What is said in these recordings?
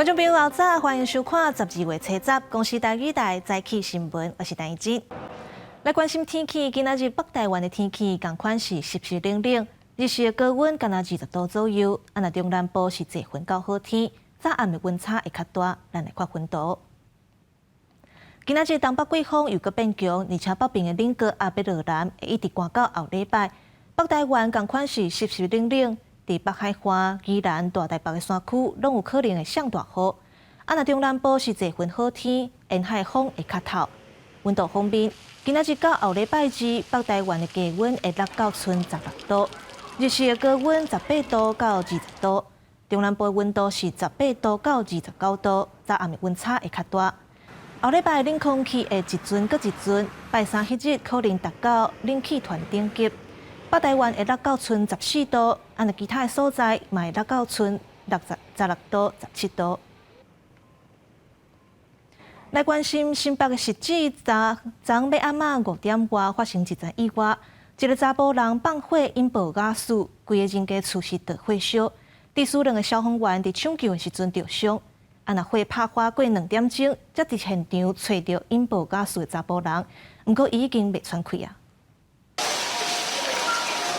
觀眾朋友早，歡迎收看12月初十公視台語台早起新聞，我是陳怡靜。來關心天氣，今仔日北台灣的天氣仝款是濕濕冷冷，日時的高溫干焦20度左右，啊若中南部是濟雲到好天，早暗的溫差會較大。咱來看溫度。今仔日東北季風又閣變強，而且北邊的冷高壓欲落南，會一直寒到後禮拜。北台灣仝款是濕濕冷冷，佇北海岸、宜蘭、大台北的山區，攏有可能會降大雨。啊，若中南部是濟雲好天，沿海風會較透。溫度方面，今仔日到後禮拜二，北台灣的低溫會落到賰16度，日時的高溫18度到20度。中南部溫度是18度到29度，早暗的溫差會較大。後禮拜冷空氣會一陣閣一陣，拜三彼日可能達到冷氣團頂級。北台灣會落到賰14度，啊若其他的所在嘛會落到賰16度、17度。來關心新北的汐止，昨昏欲暗仔5點外發生一場意外，一个查埔人放火引爆瓦斯，規个人家厝是著火燒。佇私兩个消防員佇搶救的時陣著傷。啊，若火拍花過2點鐘，才佇現場揣著引爆瓦斯的查埔人，毋過伊已經袂喘氣啊。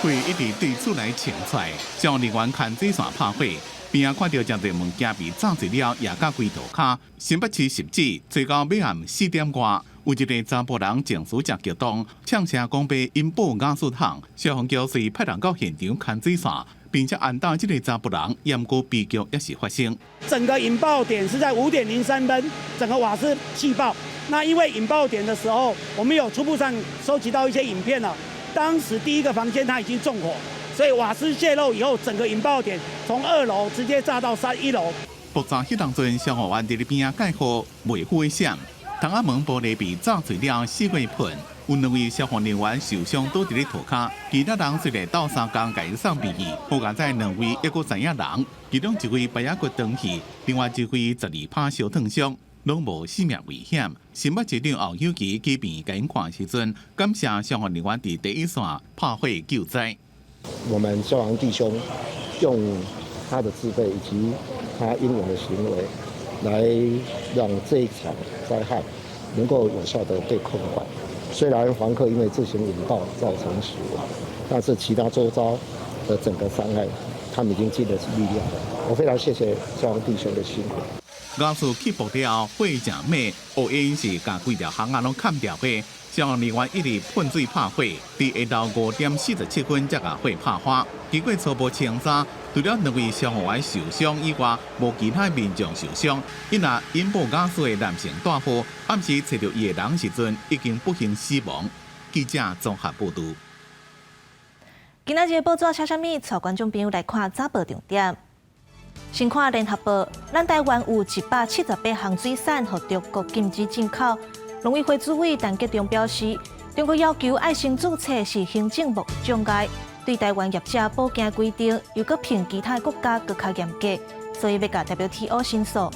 火一直對厝內衝出來，消防人員牽水線拍火，邊仔看著誠濟物件被炸碎了，也甲規塗跤。新北市汐止，最到尾暗4點外，有一个查埔人情緒誠激動，嗆聲講欲引爆瓦斯桶，消防局隨派人到現場牽水線，並且按打這个查埔人，毋過悲劇猶是發生。整個引爆點是在5點03分，整個瓦斯氣爆。那因為引爆點的時候，我們有初步上收集到一些影片了。當時第一個房間它已經縱火，所以瓦斯洩漏以後，整個引爆點從二樓直接炸到一樓。爆炸彼當陣，消防員佇咧邊仔蓋好維護的線，窗仔門玻璃被炸碎了四塊噴，有兩位消防人員受傷倒佇咧塗跤，其他人雖然鬥相共共𪜶送病院，好佳哉兩位猶閣知影人，其中一位排仔骨斷去，另外一位12趴燒燙傷。攏無性命危險。新北市長侯友宜去病院共𪜶看時陣，感謝消防人員佇第一線拍火救災。我們消防弟兄用他的自備以及他英勇的行為，來讓這一場災害能夠有效的被控管。雖然房客因為自行引爆造成死亡，但是其他周遭的整個傷害，他們已經盡了力量了。我非常謝謝消防弟兄的辛苦。瓦斯氣爆了，火誠猛，烏煙是共規條巷仔攏崁掉的。消防人員一直噴水拍火，佇下晝5點47分才共火拍花。經過初步清查，除了兩位消防員受傷以外，無其他民眾受傷。伊若引爆瓦斯的男性大戶，暗時揣著伊的人時陣，已經不幸死亡。記者綜合報導。今仔日報紙寫啥物？帶觀眾朋友來看早報重點。先看聯合報，咱台灣有178項水產予中國禁止進口。農委會主委陳吉仲表示，中國要求愛先註冊是行政貿易障礙，對台灣業者保健規定又閣比其他國家閣較嚴格，所以欲共 WTO 申訴。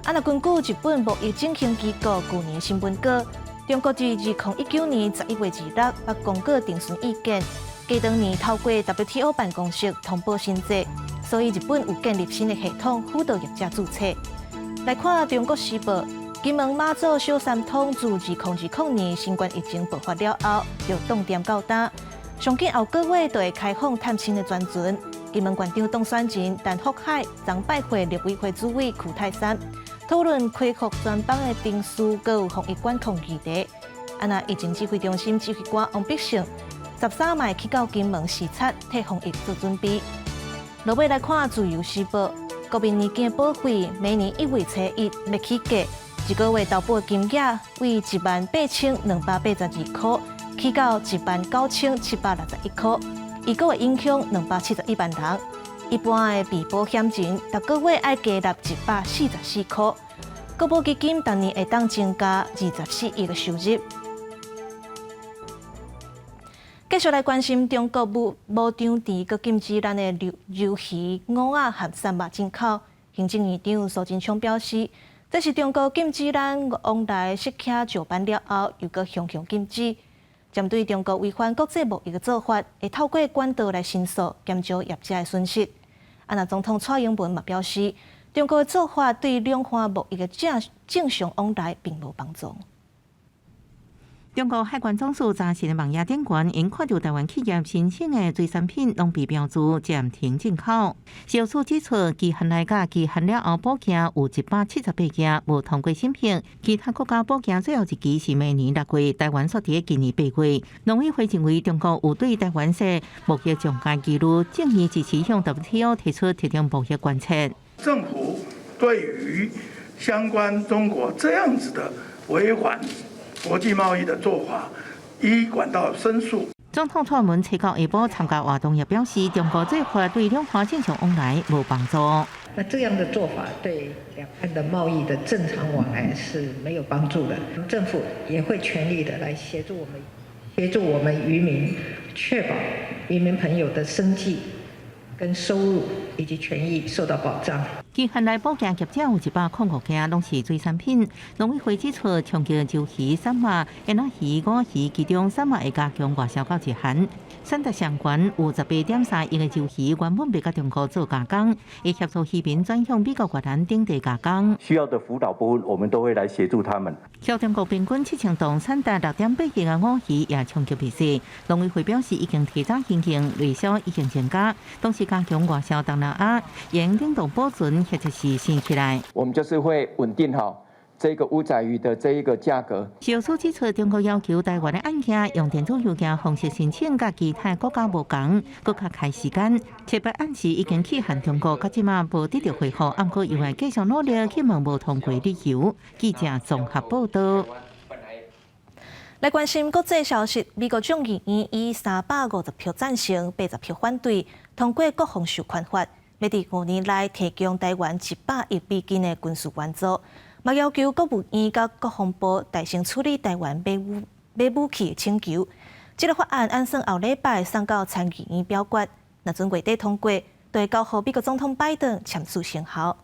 啊，若根據日本貿易振興機構舊年新聞稿，中國佇2019年11月26日公告徵詢意見，隔當年透過 WTO 辦公室通報申請。所以日本有建立新的系統輔導業者註冊。來看《中國時報》，金門馬祖小三通自2020年新冠疫情爆發了後，就凍點到今。上緊後個月就會開放探親的專船。金門縣長當選人陳福海昨拜會陸委會主委邱太三，討論恢復專班的程序，閣有防疫管控議題。啊，若疫情指揮中心指揮官王必勝13嘛會去到金門視察，替防疫做準備。落尾來看《自由時報》，國民年金保費明年1月初一欲起價，一個月投保金額為18,282箍，起到19,761箍，預估會影響271萬人。一般的被保險人，逐個月愛加納144箍，國保基金逐年會當增加24億的收入。繼續來關心中國無無張持閣禁止咱的魷魷魚、鰻仔和鱔肉進口。行政院長蘇貞昌表示，這是中國禁止咱往來釋迦石斑了後，又閣雄雄禁止。針對中國違反國際貿易的做法，會透過管道來申訴，減少業者的損失。啊，若總統蔡英文嘛表示，中國的做法對兩岸貿易的正常往來並無幫助。中國海關總署早前佇網頁頂懸，𪜶看著台灣企業申請的水產品攏被標註暫停進口。消息指出，期限內佮期限了後補件有178件無通過審核，其他國家補件最後一期是明年6月，台灣煞佇今年8月。農委會認為中國有對台灣設貿易上懸疑慮，建議支持向 WTO 提出特定貿易關切。政府對於相關中國這樣子的違反國際貿易的做法，依管道申訴。總統蔡英文初九下晡參加活動，也表示中國做法對兩岸正常往來無幫助。那這樣的做法對兩岸的貿易的正常往來是沒有幫助的。政府也會全力的來協助我們，協助我們漁民，確保漁民朋友的生計跟收入以及權益受到保障。期限內補件業者有105件，攏是水產品。農委會指出，衝擊鰇魚、鯇仔、煙仔魚、五魚，其中鯇仔會加強外銷到日韓。產值上懸有18.3億的鰇魚，原本欲佮中國做加工，會協助漁民轉向美國、越南等地加工。需要的輔導部分，我們都會來協助他們。中國平均7000噸，產值6.8億的五魚也衝擊未細。農委會表示，已經提早行動，內銷已經增加，同時加強外銷東南亞，用冷凍保存或者是生起來。我們就是會穩定好這個烏仔魚的這一個價格。消息指出，中國要求台灣的案件用電子郵件方式申請，佮其他國家無仝，閣較開時間。七八暗時已經去函中國，到這馬無得著回覆，毋過猶會繼續努力去問無通過理由。記者綜合報道。來關心國際消息，美國眾議院以350票贊成、80票反對，通過國防授權法，欲佇5年內提供台灣100億美金的軍事援助，嘛要求國務院佮國防部代先處理台灣買武器的請求。這个法案按算後禮拜送到參議院表決，若準月底通過，就會交予美國總統拜登簽署生效。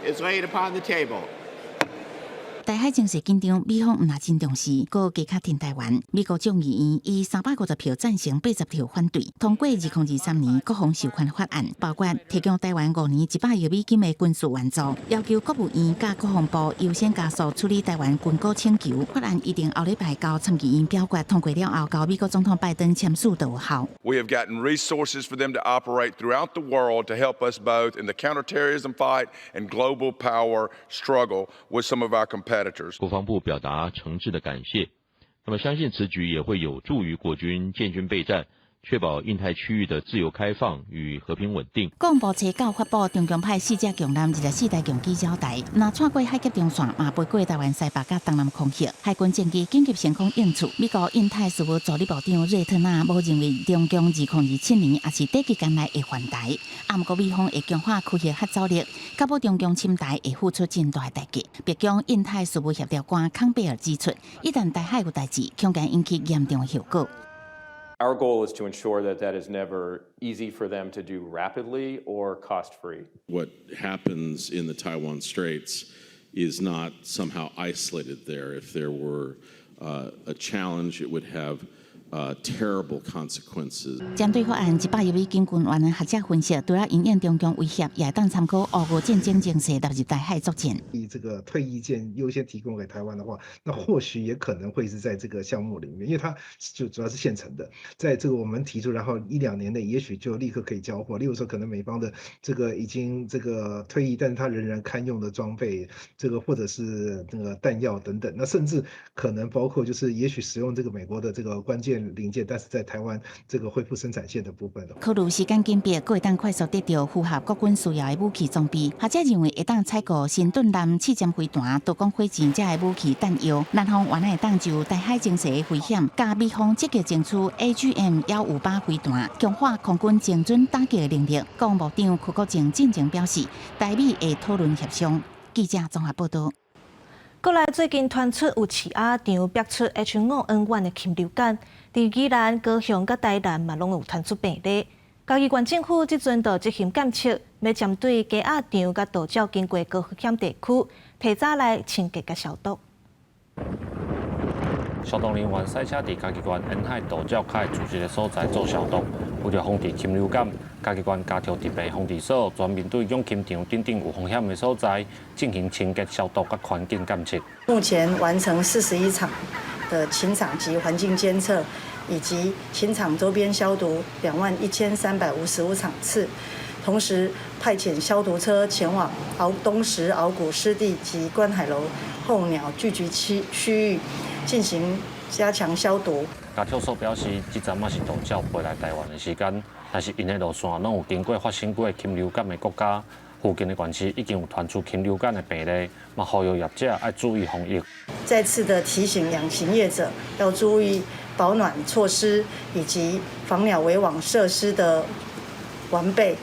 Is laid upon the table. 台海情勢緊張，美方毋但真重視，閣加較挺台灣。美國眾議院以350票贊成、80票反對，通過2023年國防授權法案，包括提供台灣5年100億美金的軍事援助，要求國務院佮國防部優先加速處理台灣軍購請求。法案預定後禮拜交參議院表決通過了後，交美國總統拜登簽署就有效。 We have gotten resources for them to operate throughout the world to help us both in the counterterrorism fight and global power struggle with some of our competitors. 國防部表達誠摯的感謝，那麼相信此舉也會有助於國軍建軍備戰，確保印太區域的自由開放與和平穩定。國防部初九發布，中共派四隻強艦24台強機繞台，若穿過海峽中線，嘛飛過台灣西北佮東南空域。海軍戰機緊急升空應處。美國印太事務助理部長瑞特納無認為中共2027年抑是短期間內會犯台，啊，毋過美方會強化區域嚇阻力，確保中共侵台會付出真大代價。白宮印太事務協調官康貝爾指出，一旦台海有代誌，恐驚引起嚴重後果。 Our goal is to ensure that that is never easy for them to do rapidly or cost-free. What happens in the Taiwan Straits is not somehow isolated there. If there were a challenge, it would have terrible consequences. 針對法案100億美金軍援的學者分析，除了因應中共威脅，也會當參考烏俄戰爭情勢納入台海作戰。以這個退役艦優先提供給台灣的話，那或許也可能會是在這個項目裡面，因為它就主要是現成的，在這個我們提出，然後一兩年內也許就立刻可以交貨。例如說，可能美方的這個已經這個退役，但是他仍然堪用的裝備，這個或者是那個彈藥等等，那甚至可能包括就是也許使用這個美國的這個關鍵零件，但是在台灣這個恢復生產線的部分。考慮時間緊迫，閣會當快速得著符合國軍需要的武器裝備。學者認為會當採購神盾艦刺針飛彈、刀光火箭這个武器彈藥。南方原來會當就台海情勢的危險，佮美方積極爭取 AGM 158飛彈，強化空軍精準打擊的能力。國防部長柯國正進前表示，台美會討論協商。記者綜合報道。國內最近傳出有飼鴨場爆出 H5N1 的禽流感，佇宜蘭、高雄佮台南嘛攏有傳出病例。嘉義縣政府這陣就執行檢測，欲針對雞鴨場佮道鳥經過高風險地區，提早來清潔佮消毒。消毒人員賽車佇嘉義縣沿海渡鳥跤組織的所在做消毒，為著防治禽流感，嘉義縣加強特備防治所全面對養禽場等等有風險的所在進行清潔消毒佮環境監測。目前完成41場的禽場及環境監測，以及禽場周邊消毒21,355場次，同時派遣消毒車前往鰲東石鰲鼓濕地及觀海樓候鳥聚集區區域進行加強消毒。家畜所表示，這陣仔是渡鳥飛來台灣的時間，但是𪜶的路線攏有經過發生過禽流感的國家，附近的縣市已經有傳出禽流感的病例，嘛呼籲業者愛注意防疫。再次的提醒養禽業者要注意保暖措施以及防鳥圍網設施的完備，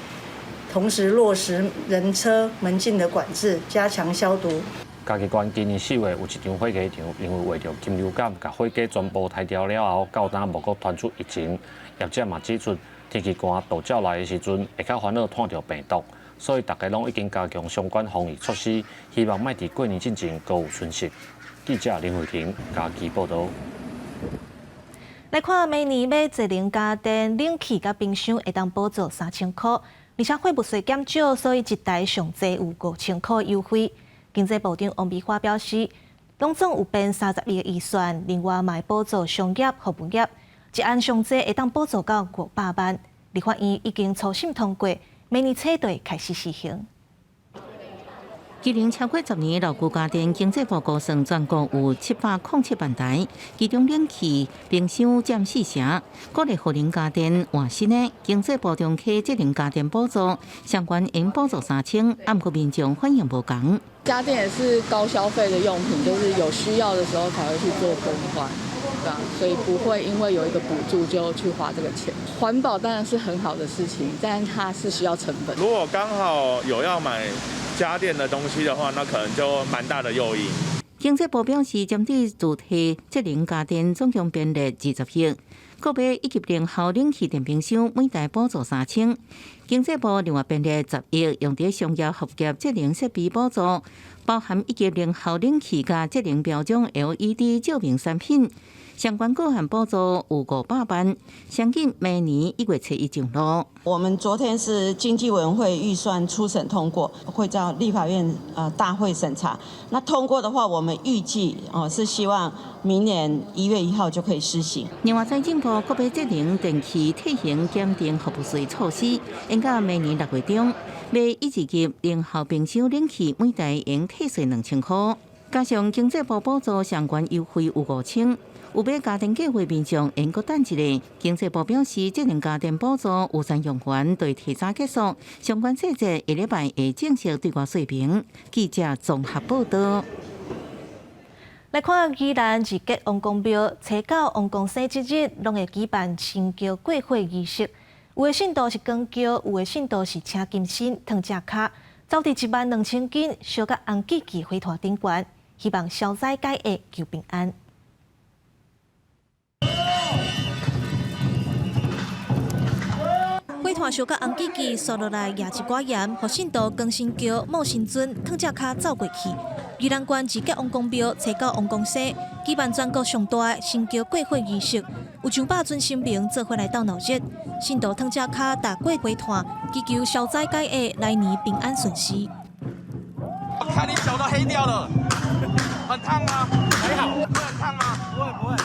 同時落實人車門禁的管制，加強消毒。嘉義縣今年4月有一場火雞場，因為患著禽流感，共火雞全部刣掉了後，到今無閣傳出疫情。業者嘛指出，天氣寒，渡鳥來的時陣會較煩惱湠著病毒，所以大家攏已經加強相關防疫措施，希望莫佇過年進前閣有損失。記者林慧婷嘉義報導。來看明年買節能家電、冷氣佮冰箱會當補助3000箍，而且貨物稅減少，所以一台上濟有5000箍優惠。經濟部長王美花表示，攏總有編30億的預算，另外嘛會補助商業、服務業，一案上濟會當補助到500萬。立法院已經初審通過，明年初就會開始施行。今年超過10年老舊家電，經濟部估算全國有707萬台，其中冷氣、冰箱佔四成。鼓勵予能家電換新的，經濟部重啟節能家電補助，相關應補助3000，毋過民眾反應無仝。家電也是高消費的用品，就是有需要的時候才會去做更換，對吧？所以不會因為有一個補助就去花這個錢。環保當然是很好的事情，但它是需要成本。如果剛好有要買家電的東西的話，那可能就蠻大的誘因。經濟部表示，針對主題節能家電總共編列20億，購買一級能效冷氣電冰箱，每台補助3000。經濟部另外編列10億，用佇商業服務業節能設備補助，包含一級能效冷氣佮節能標準 LED 照明產品。相關個案補助有500萬，相信明年1月初1上路。我們昨天是經濟委員會預算初審通過，會到立法院大會審查。那通過的話，我們預計哦是希望明年1月1號就可以施行。另外，財政部購買節能電器退行減徵服務稅措施，延到明年6月中，買一二級能效冰箱冷氣每台應退稅2000箍，加上經濟部補助相關優惠有5000。有買家電計劃民眾會閣等一下。經濟部表示，節能家電補助預算用完，會提早結束，相關細節下禮拜會正式對外說明。記者綜合報導。來看宜蘭二結王公廟，初九王公生這日，攏會舉辦神轎過火儀式。有的信徒是扛轎，有的信徒是請金身褪隻跤，走佇1萬2千斤燒甲紅吱吱火炭頂懸，希望消災解厄，求平安。火炭燒甲紅吱吱，刷落來也一寡鹽，予信徒扛神轎、摸神尊、褪隻跤走過去。宜蘭縣二結王公廟初九王公生舉辦全國上大的神轎過火儀式，有上百尊神明做伙來鬥鬧熱，信徒褪隻跤踏過火炭，祈求消災解厄，來年平安順遂。我看你手都黑掉了，很燙嗎？還好，會很燙嗎？不會不會。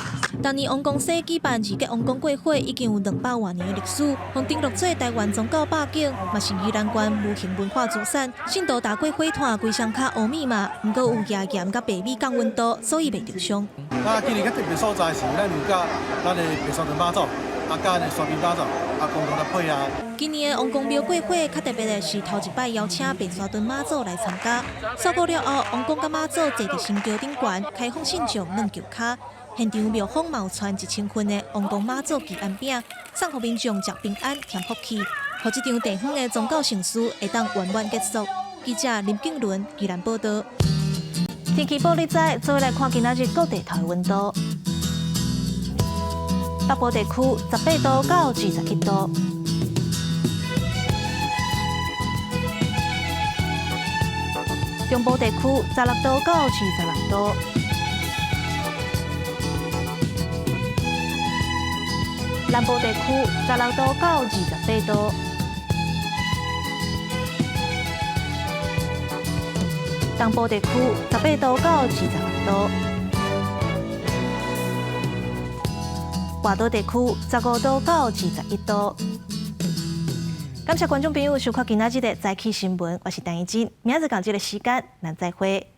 逐年王公生舉辦二結王公過火已經有200外年的歷史，予登錄做臺灣宗教百景，嘛是宜蘭縣無形文化資產。信徒踏過火炭，規身跤烏密嘛，毋過有壓鹽佮白米降溫度，所以袂著傷。那今年較特別所在是，咱有佮咱的白沙屯媽祖，啊，佮咱的沙坪媽祖，啊，共同來配合。今年的王公廟過火較特別的是，頭一擺邀請白沙屯媽祖來參加。掃過了後，王公佮媽祖坐佇神轎頂懸，開放信眾軟轎跤。現場廟方嘛有傳1000份的王公媽祖祈安餅，送予民眾食平安添福氣，予這場地方的宗教盛事會當圓滿結束。記者林景倫宜蘭報導。天氣報你知，做伙來看今仔日各地頭的溫度。北部地區18度到21度。中部地區16度到26度。南部地區16度到28度，東部地區18度到26度，外島地區15度到21度。感謝觀眾朋友收看今仔日的早起新聞，我是陳怡靜，明仔載仝這个時間，咱再會。